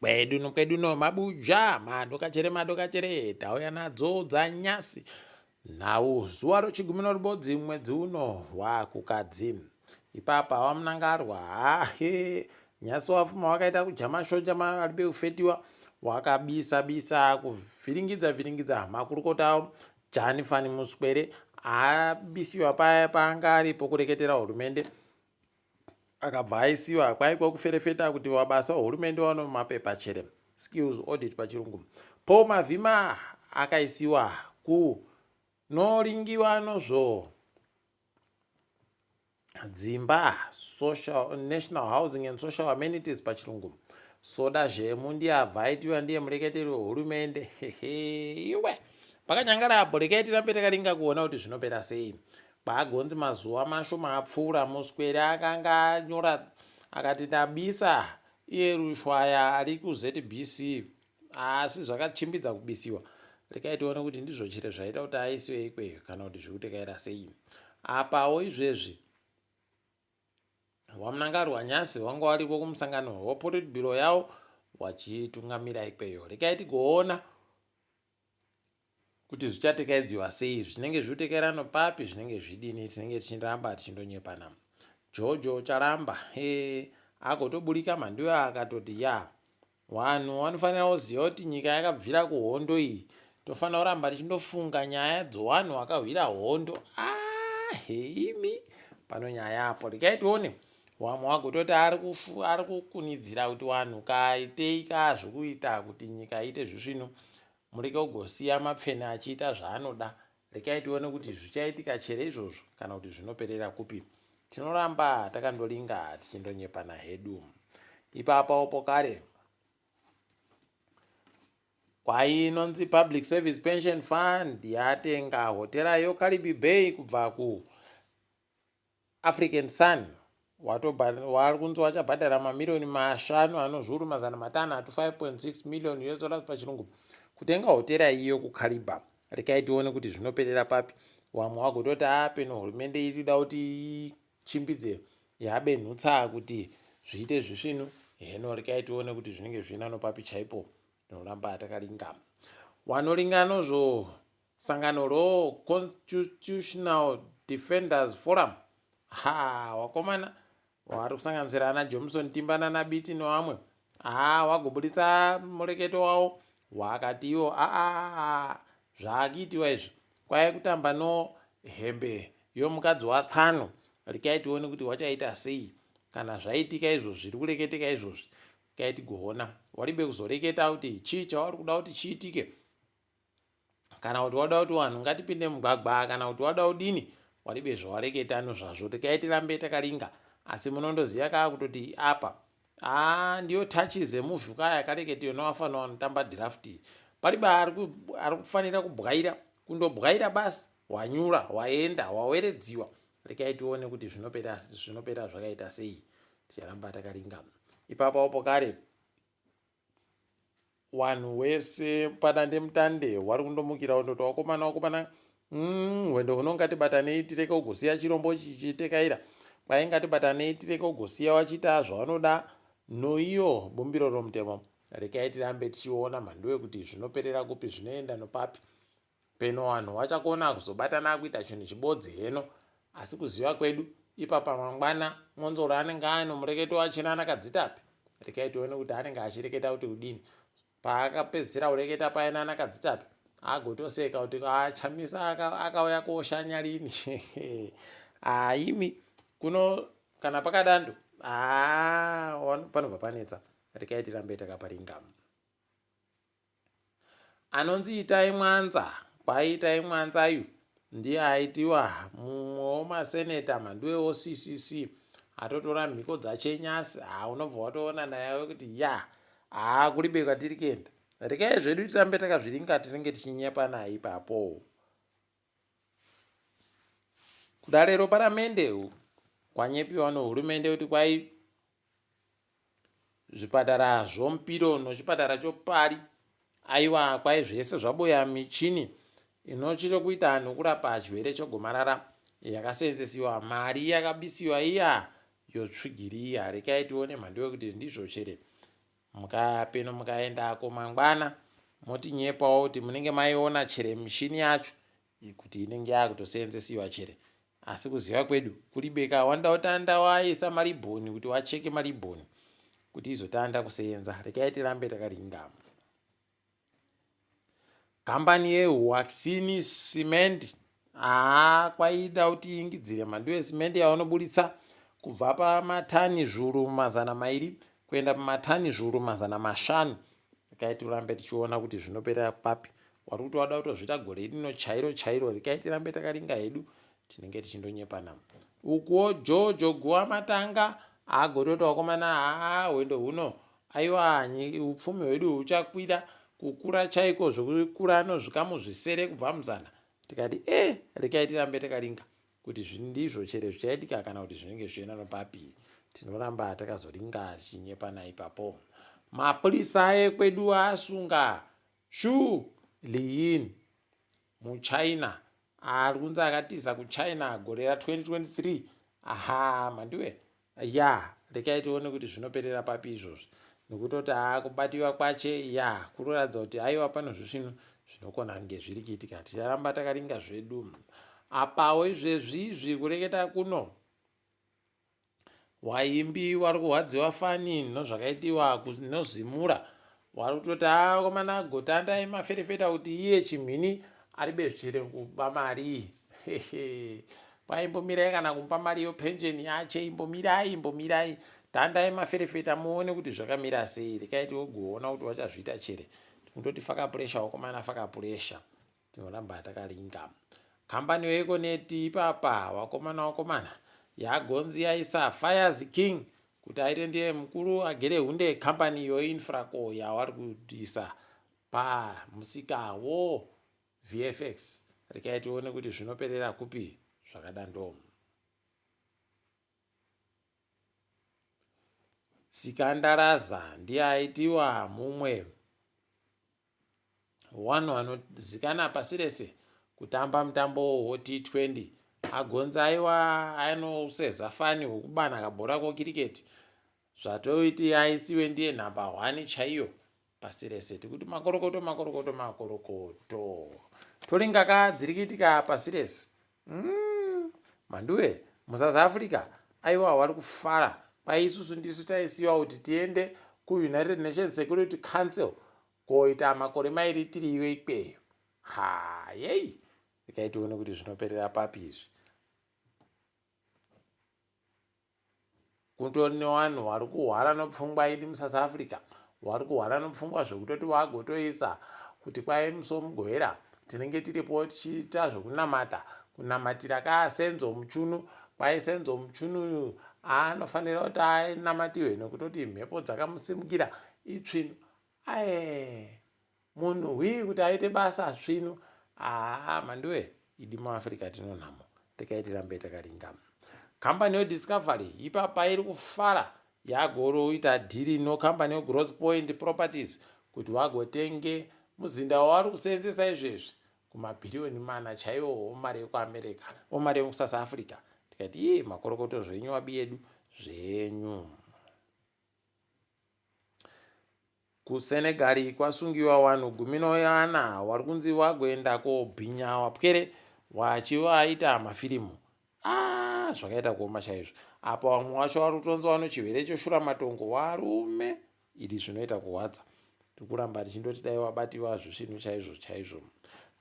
Kwedu nokwedu no mabuja madokachere madokachere tauya nadzo dzanyasi nhau zuva rochigumi norubodzi mwedzi uno wakukadzi ipapa wamunangarwa hahe nyasi wafuma wakaita kujama shonja maribe kufetiwa wakabisa bisa kuvhiringidza vhiringidza makurukota awo jani fani muswere abisiwa paya paanga aripo kureketera hurumende akabva aisiwa kwaikwa kuferefeta kuti wabasa wehurumende wano mapepa chere skills audit pachirungu Paul Mavhima akaisiwa kunoringiwa nozvo dzimba social national housing and social amenities pachirungu soda zhemu ndiye abva aitiwa ndiye mureketeri wehurumende iwe pakanyangara apo rekai tirambe takaringa kuona kuti zvinopera sei Pagonzi mazuva mashoma apfuura, Muswere akanga anyora akati ndabisa iye Rushwaya ari kuZBC asi zvakachimbidza kubisiwa. Rekai tione kuti ndizvo chere zvaita kuti aisiwe ikweyo kana kuti zvekutekaira sei. Apawo izvezvi waMnangarwa nyasi wanga wariko kumusangano wePolitburo yawo wachitungamira ikweyo. Rekai tigoona kuti zvichatekaidziwa sei zvinenge zvikutekerano papi zvinenge zvidini tinenge tichiramba tichindonyepana jojo charamba e agotoburika mhanduyo akatoti ya vanhu vanofanira kuziva kuti nyika yakabvira kuhondo iyi tofanira kuramba tichindofunga nyaya dzowanhu vakahwira hondo ah, heimi pano nyaya apo regai tione wamwe wagototi ari kukunidzira kuti wanhu kaitei kaazvikuita kuti nyika iite zvisvinu Mureke kugosiya mapfene achiita zvaanoda. Rekai tione kuti zvichaitika chere izvozvo kana kuti zvinoperera kupi. Tinoramba takandoringa tichindonyepana hedu. Ipapawo pokare kwai inonzi Public Service Pension Fund yatenga hotera yoKaribi Bay kubva ku African Sun wari kunzi wachabhadhara mamiriyoni mashanu ano zviuru 500, 5.6 million US dollars pachirungu kutenga hotera iyo kuKariba. Rekai tione kuti zvinoperera papi. Wamwe wagototi apeno hurumende iri kuda kuti ichimbidze yabe nhutsa kuti zviite zvisvinu. Heno rekai tione kuti zvinenge zvinano papi chaipo. Tinoramba takaringa. Wanoringa nozvo Sangano ro Constitutional Defenders Forum ha wakomana wari kusanganisira ana Johnson Timba nana Biti nevamwe ha wagoburitsa mureketo wawo wakati iwo aa zvaakuitiwa izvi kwaive kutamba no hembe yomukadzi watsano rekai tione kuti wachaita sei kana zvaitika izvozvi zviri kureketeka izvozvi kai tigoona waribe kuzoreketa kuti chii chawari kuda kuti chiitike kana kuti wada kuti vanhu ngatipinde mugwagwa kana kuti wada kudini waribe zvawareketa nozvazvo tikai tirambe takaringa asi munondoziva kaa kutoti apa aa ndiyo touches emovie kaya yakareketiwa nevafana vanotamba draft paribe ari kufanira kubwaira kundobwaira basi wanyura waenda waweredziwa rekai tione kuti zvinopera zvinopera zvakaita sei ticharamba takaringa ipapawo kare Wanhu wese padandemutande wari kundomukira wondoti wakomana wakomana mm, hwendo huno ngatibatanei tireke kugosiya chirombo chichitekaira kwai ngatibatanei tireke kugosiya wachiita zvawanoda noiyo bumbiro romutemo rekai tirambe tichiona mhanduwe kuti zvinoperera kupi zvinoenda nopapi peno wanhu wachakona kuzobatana kuita chinhu chibodzi heno asi kuziva kwedu ipapa mangwana mwonzoro anenge ano mureketo wachena anakadzitapi rekai tione kuti anenge achireketa kuti kudini paakapedzisira kureketa paye nanakadzitapi agotoseka kuti achamisa akauya koshanya lini aimi kuno kana pakadando haa panobva panetsa rekai tirambe takaparinga Anonzi Itai Mwanza, kwai Itai Mwanza yu ndiye aitiwa mumwe wemaseneta mhanduwe woCCC atotora mhiko dzachenyasi haa unobva watoona naye kuti ya haa kuribe kwatiri kuenda rekai zvedu tirambe takazviringa tinenge tichinyepa naye ipapo kudare roparamende kwanyepiwa nohurumende kuti kwai Zvipatara zvoMpilo nochipatara choPari aiwa kwai zvese zvabuya michini inochito kuita nokurapa chirwere chogomarara yakaseenzesiwa mari yakabisiwa iya yotsvigiriya rekai tione mhandu yekuti ndizvo chere. Mukapeno mukaendako mangwana motinyepawo kuti munenge maiona chere mishini yacho kuti inenge yakutoseenzesiwa chere asi kuziva kwedu kuribeka wanda utanda waisa maribhoni kuti wacheke maribhoni kuti izotanda kuseenza. Rekai tirambe takaringa. Kambani yeHuaxin Cement haa kwaida kuti iingidzire mhandu yesimende yavanoburitsa kubva pamatani 200,000 kuenda pamatani 500,000. Rekai tirambe tichiona kuti zvinoperera papi. Wari kuti wada kutozviita gore rino chairo chairo. Rekai tirambe takaringa hedu, tinenge tichindonyepana. Ukuwo Jojo Guwamatanga agototi wakomana haa hwendo huno aiwa upfumi hwedu huchakwira kukura chaiko zvekukura nozvikamu zvisere kubva muzana. Tikati e eh, rekai tirambe takaringa kuti ndizvo chere zvichaitika kana kuti zvinenge zvichienda nopapi. Tinoramba takazoringa tichinyepana ipapo. Mapurisa ekwedu asunga Shu Liyin muChina ari kunzi akatiza kuChina gore ra 2023. Aha mhandiwe ya rekai tione kuti zvinoperera papi izvozvi nekutoti haa kubatiwa kwache ya kunoratidza kuti aiwa pane zvisvinu zvinokona kunge zviri kuitika. Ticharamba takaringa zvedu apawo izvezvi izvi kureketa kuno. Waimbi wari kurwadziwa fani nozvakaitiwa nozimura wari kutoti akomana agotandai maferefeta kuti iye chimhini ari bezvichere kuba mari. Kwaimbomirai kana kumupa mari yopensheni yache, imbomirai, imbomirai, tandai maferefeta muone kuti zvakamira sei. Rekai tigoona kuti wachazviita chere. Kutoti faka puresha wakomana, faka puresha. Tinoramba takaringa. Kambani yeEconet ipapa wakomana wakomana yagonzi yaisa Fires King kuti aite ndiye mukuru agere hunde kambani iyo Infraco yawari kuisa pamusika wo VFX. Rekai tione kuti zvinoperera kupi zvakadando. Sikandaraza ndiye aitiwa mumwe Wanhu vanozikana pasi rese kutamba mutambo woT20 agonzi aiwa anoseza fani wekubana kabhora kokiriketi zvatoiti aisiwe ndiye nhamba hwani chaiyo pasi rese. Tikuti makorokoto makorokoto makorokoto toringaka dziri kuitika pasi rese. Mhanduwe muSouth Africa aiwa wari kufara kwai isusu ndisu taisiwa kuti tiende kuUnited Nations Security Council koita makore mairi tiriyo ikweyo. Ha yei rekai tione kuti zvinoperera papi izvi. Kutori nevanhu vari kuhwara nopfungwa idi muSouth Africa vari kuhwara nopfungwa zvekutoti vagotoisa kuti kwai musi weMugovera tinenge tiripo tichiita zvekunamata kunamatira kaSenzo Muchunu. Kwai Senzo Muchunu uyu anofanira kuti anamatiwe nekutoti mhepo dzakamusimukira itsvinu. Ae munhu hwii kuti aite basa svinu. Haa mhanduwe idi muAfrica tino nhamo rekai tirambe takaringa. Kambani yeDiscovery ipapa iri kufara yagoroita dhiri nokambani yeGrowth Point Properties kuti vagotenge muzinda wavari kuseenzesa izvezvi kumabhiriyoni mana chaiwo omari yekuAmerica omari yekuSouth Africa. Tikati ii makorokoto zvenyu wabi yedu zvenyu. KuSenegal kwasungiwa vanhu 14 vari kunzi vagoenda kobhinya vapwere vachivaita mafirimu. Ah, zvakaita kuoma chaizvo. Apa vamwe vacho vari kutonzi vano chirwere cheshuramatongo varume. Idi zvinoita kurwadza. Tikuramba tichindoti dai wabatiwa zvisvinu chaizvo chaizvo.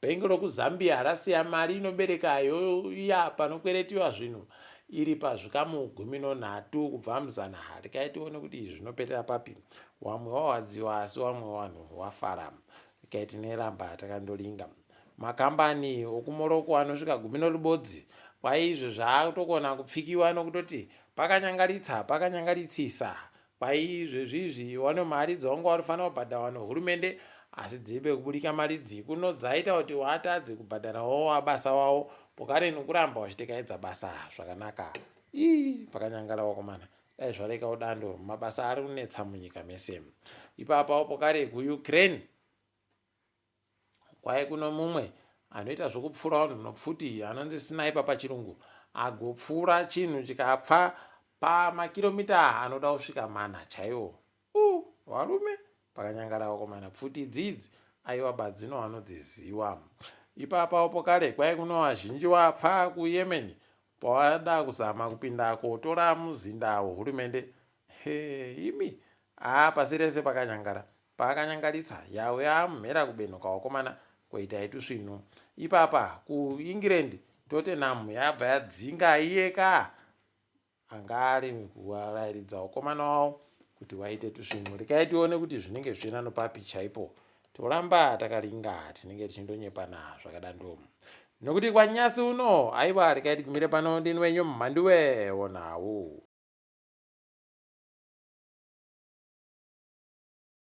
Bhengi rokuZambia rasiya mari inobereka iya panokweretiwa zvinhu iri pazvikamu 13 kubva muzana. Rekai tione kuti izvi zvinoperera papi. Wamwe wawadziwa asi wamwe wanhu wafara. Rekai tineramba takandolinga. Makambani okuMorocco anosvika 16 kwaizvo zvaakutokona kupfikiwa nokutoti pakanyangaritsa pakanyangaritsisa. Kwai izvezvi izvi wane mari dzawanga warifanira kubhadharwa nehurumende asi dziribe kubudika mari idzi kuno dzaita kuti watadze kubhadharawo wabasa wawo pokare nokuramba wachitekaidza basa zvakanaka. Ii pakanyangara wakomana dai zvarekawo dando mabasa ari kunetsa munyika mese. Ipapawo pokare kuUkraine Kwai kuno mumwe anoita zvokupfura vanhu nopfuti anonzi sniper pachirungu agopfura chinhu chikapfa pamakiromita anoda kusvika mana chaiwo. Varume pakanyangara vakomana pfuti idzidzi aiwa badzino vanodziziwa. Ipapa upo kare kwai kuno vazhinji wapfa kuYemen pawada kuzama kupinda kotora muzinda wehurumende. He imi haa pasi rese pakanyangara. Paakanyangaritsa yawe amhera kubenhuka vakomana koitai tusvinu. Ipapa kuEngland Tottenham yabva yadzinga iye ka anga ari kurairidza vakomana wavo kuti waite tusvinu. Rekai tione kuti zvinenge zvichienda nopapi chaipo. Toramba takaringa tinenge tichindonyepana zvakadando. Nokuti kwanyasi uno aiwa rekai tigumire pano ndini wenyu Mhanduwe wonawo.